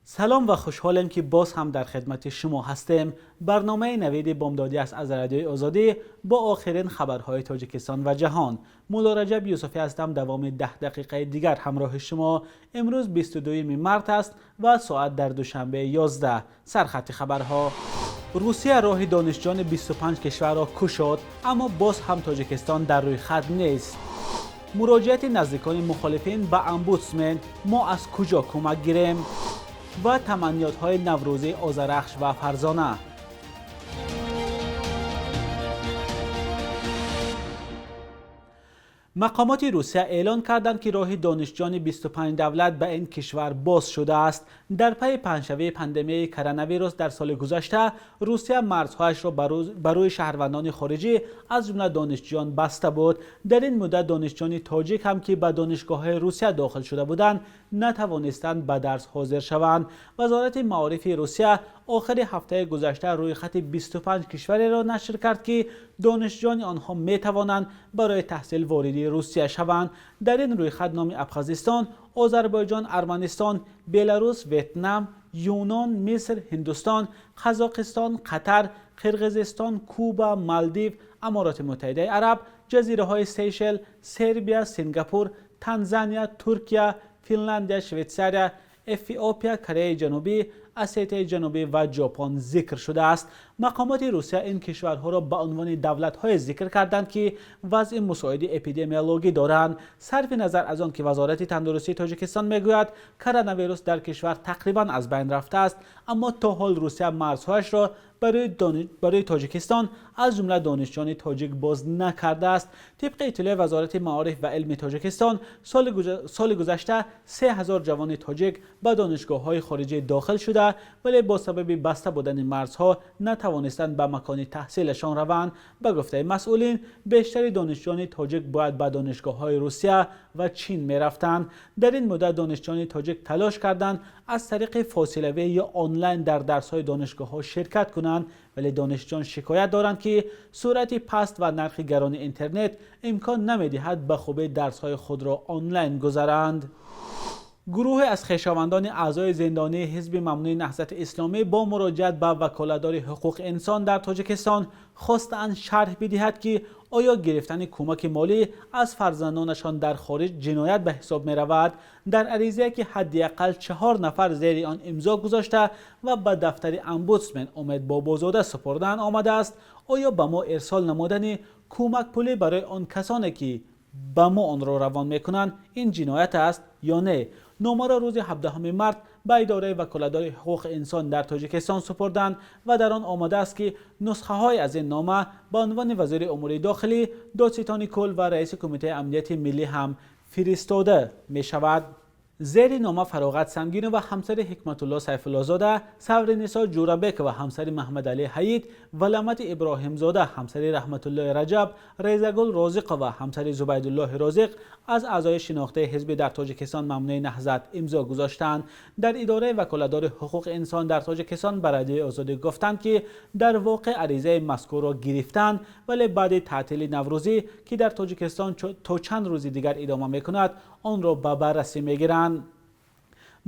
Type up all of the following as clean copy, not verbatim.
Салом ва хушҳолем, ки боз ҳам дар хидмати шумо ҳастем. Барномаи Навиди Бомдодӣ аст аз Радиои Озодӣ бо охирин хабарҳои Тоҷикистон ва ҷаҳон. Мулло Раҷаб Юсуфӣ ҳастам. Давоми 10 дақиқаи дигар ҳамроҳи шумо. Имрӯз 22 март аст ва соат дар Душанбе 11. Сархати хабарҳо: Русия роҳи донишҷӯёни 25 кишварро кушод, аммо боз ҳам Тоҷикистон дар рӯйхат нест. Муроҷиати наздикони мухолифин ба омбудсмен: мо аз куҷо кӯмак гирем? Ва таманниётҳои наврӯзии Озарахш ва Фарзона. Мақомоти Русия эълон карданд, ки роҳи донишҷӯёни 25 давлат ба ин кишвар боз шудааст. Дар пайи паҳншавии пандемияи коронавирус дар соли гузашта, Русия марзҳояшро ба рӯи шаҳрвандони хориҷӣ, аз ҷумла донишҷӯён, баста буд. Дар ин муддат донишҷӯёни тоҷик ҳам, ки ба донишгоҳҳои Русия дохил шуда буданд, натавонистанд ба дарс ҳозир шаванд. Вазорати маорифи Русия охири ҳафтаи гузашта рӯйхати 25 кишвареро нашр кард, ки донишҷӯёни онҳо метавонанд барои таҳсил вориди Русия шаванд. Дар ин рӯйхат номи Абхазистон, Озарбойҷон, Арманистон, Беларус, Ветнам, Юнон, Миср, Ҳиндустон, Қазоқистон, Қатар, Қирғизистон, Куба, Малдив, Амороти Муттаҳидаи Араб, ҷазираҳои Сейшел, Сербия, Сингапур, Танзания, Туркия, Финляндия, Швейтсария, Эфиопия, Кореяи Ҷанубӣ, Осетияи Ҷанубӣ ва Ҷопон зикр шудааст. Мақомоти Русия ин кишварҳоро ба унвони давлатҳое зикр карданд, ки вазъи мусоиди эпидемиологӣ доранд. Сарфи назар аз он ки Вазорати тандурустии Тоҷикистон мегӯяд, коронавирус дар кишвар тақрибан аз байн рафтааст, аммо то ҳол Русия марзҳояшро барои Тоҷикистон, аз ҷумла донишҷӯёни тоҷик, боз накардааст. Тибқи иттилои Вазорати маориф ва илми Тоҷикистон, соли гузашта 3000 ҷавони тоҷик ба донишгоҳҳои хориҷӣ дохил шуда, вале бо сабаби баста будани марзҳо натавонистанд ба макони таҳсилашон раванд. Ба гуфтаи масъулин, бештари донишҷӯёни тоҷик бояд ба донишгоҳҳои Русия ва Чин мерафтанд. Дар ин муддат донишҷӯёни тоҷик талош карданд аз тариқи фосилавӣ ё онлайн дар дарсҳои донишгоҳҳо ширкат кунанд, вале донишҷӯён шикоят доранд, ки суръати паст ва нархи гарони интернет имкон намедиҳад ба хубӣ дарсҳои худро онлайн гузаранд. Гурӯҳе аз хешовандони аъзои зиндонии ҳизби мамнӯи Наҳзати Исломӣ бо муроҷиат ба ваколатдори ҳуқуқи инсон дар Тоҷикистон хостаанд шарҳ бидиҳад, ки оё гирифтани кӯмаки молӣ аз фарзандонашон дар хориҷ ҷиноят ба ҳисоб меравад. Дар аризае, ки ҳадди ақал чаҳор нафар зери он имзо гузошта ва ба дафтари омбудсмен Умед Бобозода супурдаанд, омадааст: оё ба мо ирсол намудани кӯмакпулӣ барои он касоне, ки ба мо онро равон мекунанд, ин ҷиноят аст ё не? Номаро рӯзи 17 март ба идораи ваколатдори ҳуқуқи инсон дар Тоҷикистон супурданд ва дар он омадааст, ки нусхаҳое аз ин нома ба унвони вазири умури дохилӣ, додситони кул ва раиси Кумитаи амнияти миллӣ ҳам фиристода мешавад. Зери нома Фароғат Сангинова, ҳамсари Ҳикматулло Сайфуллозода, Савринисо Ҷурабекова, ҳамсари Маҳмадалӣ Ҳаид, Валамати Иброҳимзода, ҳамсари Раҳматуллои Раҷаб, Резагул Розиқова, ҳамсари Зубайдуллоҳи Розиқ, аз аъзои шинохтаи ҳизби дар Тоҷикистон мамнӯи Наҳзат имзо гузоштаанд. Дар идораи ваколатдори ҳуқуқи инсон дар Тоҷикистон ба Радиои Озодӣ гуфтанд, ки дар воқеъ аризаи мазкурро гирифтанд, вале баъди таътили наврӯзӣ, ки дар Тоҷикистон то чанд рӯзи дигар идома мекунад, онро ба баррасӣ мегиранд.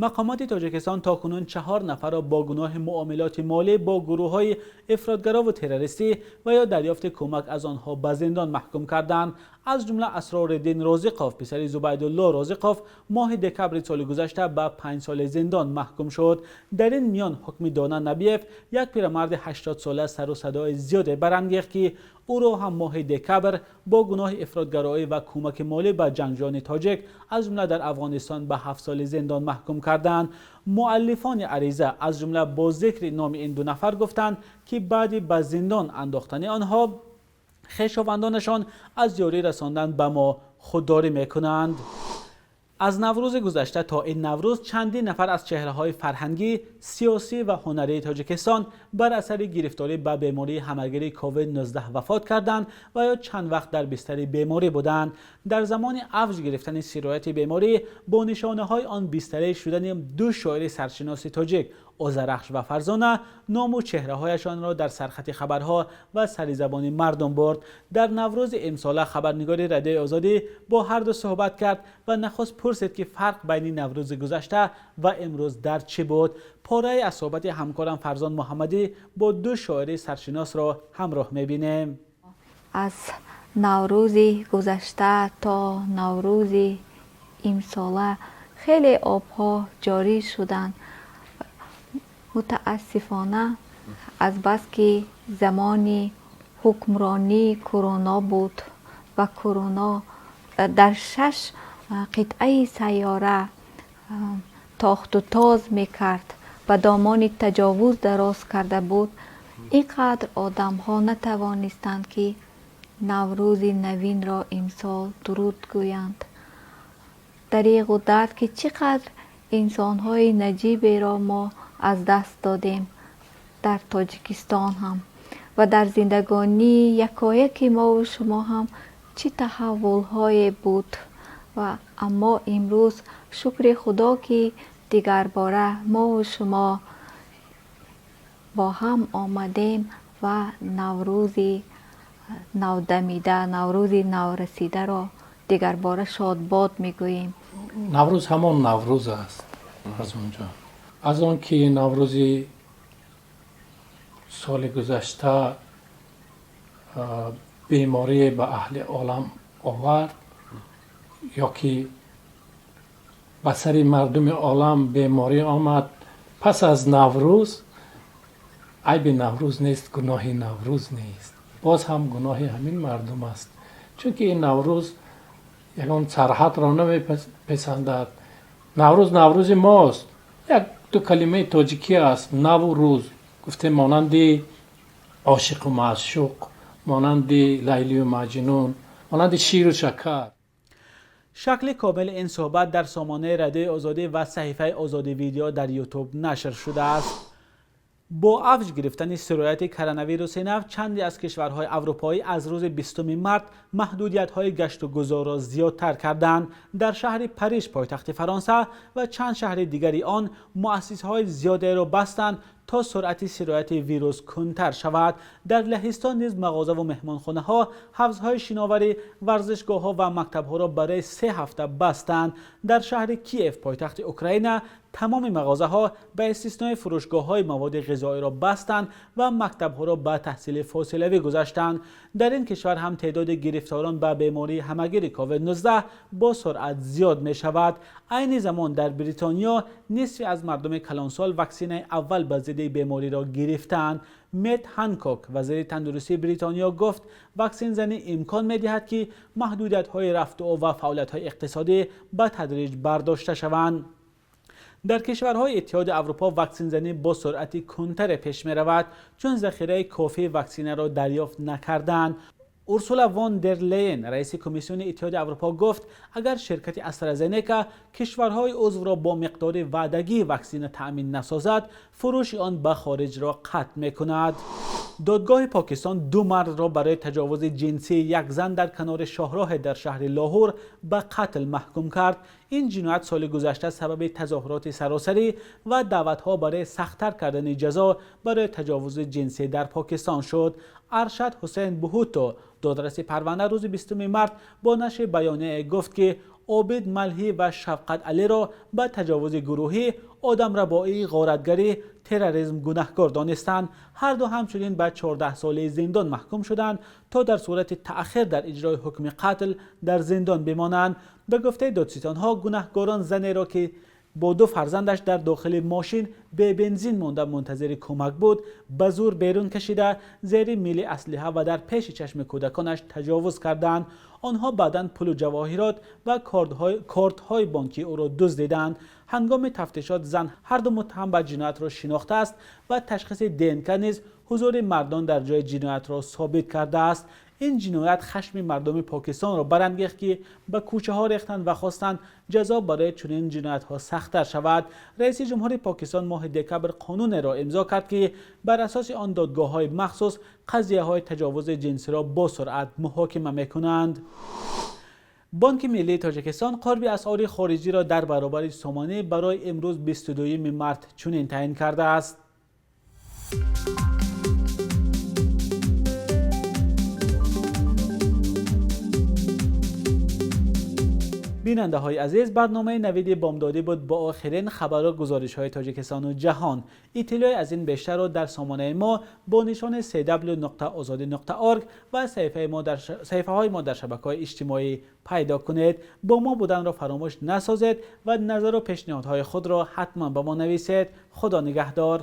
Мақомоти Тоҷикистон то кунун чаҳор нафарро бо гуноҳи муомилоти молӣ бо гурӯҳҳои ифротгарову террористӣ ва ё дарёфти кӯмак аз онҳо ба зиндон маҳкум карданд. Аз ҷумла Асрориддин Розиқов, писари Зубайдулло Розиқов, моҳи декабри соли гузашта ба 5 соли зиндон маҳкум шуд. Дар ин миён ҳукми Дона Набиев, як пирамарди 80сола, сару садои зиёде барангехт, ки ӯро ҳам моҳи декабр бо гуноҳи ифротгароӣ ва кӯмаки молӣ ба ҷангҷӯёни тоҷик, аз ҷумла дар Афғонистон, ба 7 соли зиндон маҳкум карданд. Муаллифони ариза, аз ҷумла бо зикри номи ин ду нафар, гуфтанд, ки баъди ба зиндон андохтани онҳо хешовандонашон аз ёрӣ расондан ба мо худдорӣ мекунанд. Аз Наврӯзи гузашта то ин Наврӯз чандин нафар аз чеҳраҳои фарҳангӣ, сиёсӣ ва ҳунарии Тоҷикистон бар асари гирифторӣ ба бемории ҳамагири COVID-19 вафот карданд ва ё чанд вақт дар бистари беморӣ буданд. Дар замони авҷ гирифтани сирояти беморӣ бо нишонаҳои он бистарӣ шудани ду шоири саршиноси тоҷик, Озарахш ва Фарзона ному чеҳраҳояшонро дар сархати хабарҳо ва сари забони мардум бурд. Дар Наврӯзи имсола хабарнигори Радиои Озодӣ бо ҳар ду суҳбат кард ва нахуст пурсид, ки фарқ байни Наврӯзи гузашта ва имрӯз дар чӣ буд. Порае аз суҳбати ҳамкорам Фарзон Муҳаммадӣ бо ду шоири саршинос ро ҳамроҳ мебинем. Аз Наврӯзи гузашта то Наврӯзи имсола хеле обҳо ҷорӣ шуданд. Мутаассифона, азбаски замони ҳукмронии Куруно буд ва Куруно дар шаш қитъаи сайёра тохту тоз мекард ва домони таҷовуз дароз карда буд, ин қадр одамҳо натавонистанд, ки Наврӯзи навинро имсол дуруд гӯянд. Дареғу дард, ки чӣ қадр инсонҳои наҷиберо мо аз даст додем дар Тоҷикистон ҳам ва дар зиндагонии якояки мову шумо ҳам чӣ таҳаввулҳое буд. Ва аммо имрӯз, шукри Худо, ки дигарбора мову шумо бо ҳам омадем ва Наврӯзи навдамида, Наврӯзи наврасидаро дигарбора шодбод мегӯем. Наврӯз ҳамон Наврӯз аст, Фарзонҷон. Аз он ки Наврӯзи соли гузашта беморие ба аҳли олам овард ё ки ба сари мардуми олам беморӣ омад пас аз Наврӯз, айби Наврӯз нест, гуноҳи Наврӯз нест, боз ҳам гуноҳи ҳамин мардум аст, чунки ин Наврӯз ягон сарҳадро намеписандад. Наврӯз Наврӯзи мост, як ду калимаи тоҷикӣ аст, наву рӯз гуфтем, монанди ошиқу маъшуқ, монанди Лайлию Маҷнун, монанди ширу шакар. Шакли комили ин суҳбат дар сомонаи Радиои Озодӣ ва саҳифаи Озодӣ Видео дар Ютуб нашр шудааст. Бо авҷ гирифтани сирояти коронавируси нав, чанде аз кишварҳои аврупоӣ аз рӯзи 20 март маҳдудиятҳои гашту гузорро зиёдтар карданд. Дар шаҳри Париж, пойтахти Фаронса, ва чанд шаҳри дигари он муассисаҳои зиёдеро бастанд, то суръати сирояти вирус кундтар шавад. Дар Лаҳистон низ мағозаву меҳмонхонаҳо, ҳавзҳои шиноварӣ, варзишгоҳҳо ва мактабҳоро барои 3 ҳафта бастанд. Дар шаҳри Киев, пойтахти Украина, тамоми мағозаҳо ба истиснои фурӯшгоҳҳои маводи ғизоиро бастанд ва мактабҳоро ба таҳсили фосилавӣ гузаштанд. Дар ин кишвар ҳам теъдоди гирифторон ба бемории ҳамагири COVID-19 бо суръат зиёд мешавад. Айни замон дар Бритониё нисфи аз мардуми калонсол ваксинаи аввал ба зидди бемориро гирифтаанд. Мет Ҳанкок, вазири тандурустии Бритониё, гуфт, ваксинзанӣ имкон медиҳад, ки маҳдудиятҳои рафтуо ва фаъолиятҳои иқтисодӣ ба тадриҷ бардошта шаванд. Дар кишварҳои Иттиҳоди Аврупо ваксинзанӣ бо суръати кундтаре пеш меравад, чун захираи кофии ваксинаро дарёфт накардаанд. Урсула вон дер Лейен, раиси Комиссиони Иттиҳоди Аврупо, гуфт, агар ширкати АстраЗенека кишварҳои узвро бо миқдори ваъдагии ваксина таъмин насозад, фурӯши он ба хориҷро қатъ мекунад. Додгоҳи Покистон ду мардро барои таҷовузи ҷинсии як зан дар канори шоҳроҳе дар шаҳри Лоҳур ба қатл маҳкум кард. Ин ҷиноят соли гузашта сабаби тазоҳуроти саросарӣ ва даъватҳо барои сахттар кардани ҷазо барои таҷовузи ҷинсӣ дар Покистон шуд. Аршад Ҳусейн Буҳуто, додраси парванда, рӯзи 20 март бо нашри баёнияе гуфт, ки Обид Малҳӣ ва Шафқат Алиро ба таҷовузи гурӯҳӣ, одамрабоӣ, ғоратгарӣ, терроризм гунаҳкор донистанд. Ҳарду ҳамчунин ба 14 солаи зиндон маҳкум шуданд, то дар сурати таъхир дар иҷрои ҳукми қатл дар зиндон бимонанд. Ба гуфтаи додситонҳо, гунаҳкорон занеро, ки бо ду фарзандаш дар дохили мошин бебензин монда мунтазири кӯмак буд, ба зур берун кашида, зери мили аслиҳа ва дар пеши чашми кӯдаконаш таҷовуз карданд. Онҳо баъдан пулу ҷавоҳирот ва кортҳои бонкии ӯро дуздиданд. Ҳангоми тафтишот зан ҳарду муттаҳам ба ҷиноятро шинохтааст ва ташхиси ДНК низ ҳузури мардон дар ҷои ҷиноятро собит кардааст. Ин ҷиноят хашми мардуми Покистонро барангехт, ки ба кӯчаҳо рехтанд ва хостанд ҷазо барои чунин ҷиноятҳо сахттар шавад. Раиси ҷумҳури Покистон моҳи декабр қонунеро имзо кард, ки бар асоси он додгоҳҳои махсус қазияҳои таҷовузи ҷинсиро бо суръат муҳокима мекунанд. Бонки миллии Тоҷикистон қурби асъори хориҷиро дар баробари сомонӣ барои имрӯз 22 март чунин таъин кардааст. Бинандаҳои азиз, барномаи Навиди Бомдодӣ буд бо охирин хабару гузоришҳои Тоҷикистону ҷаҳон. Иттилои аз ин бештарро дар сомонаи мо бо нишони cw.ozodi.org ва саҳифаҳои мо дар шабакаҳои иҷтимоӣ пайдо кунед. Бо мо буданро фаромӯш насозед ва назару пешниҳодҳои худро ҳатман ба мо нависед. Худо нигаҳдор.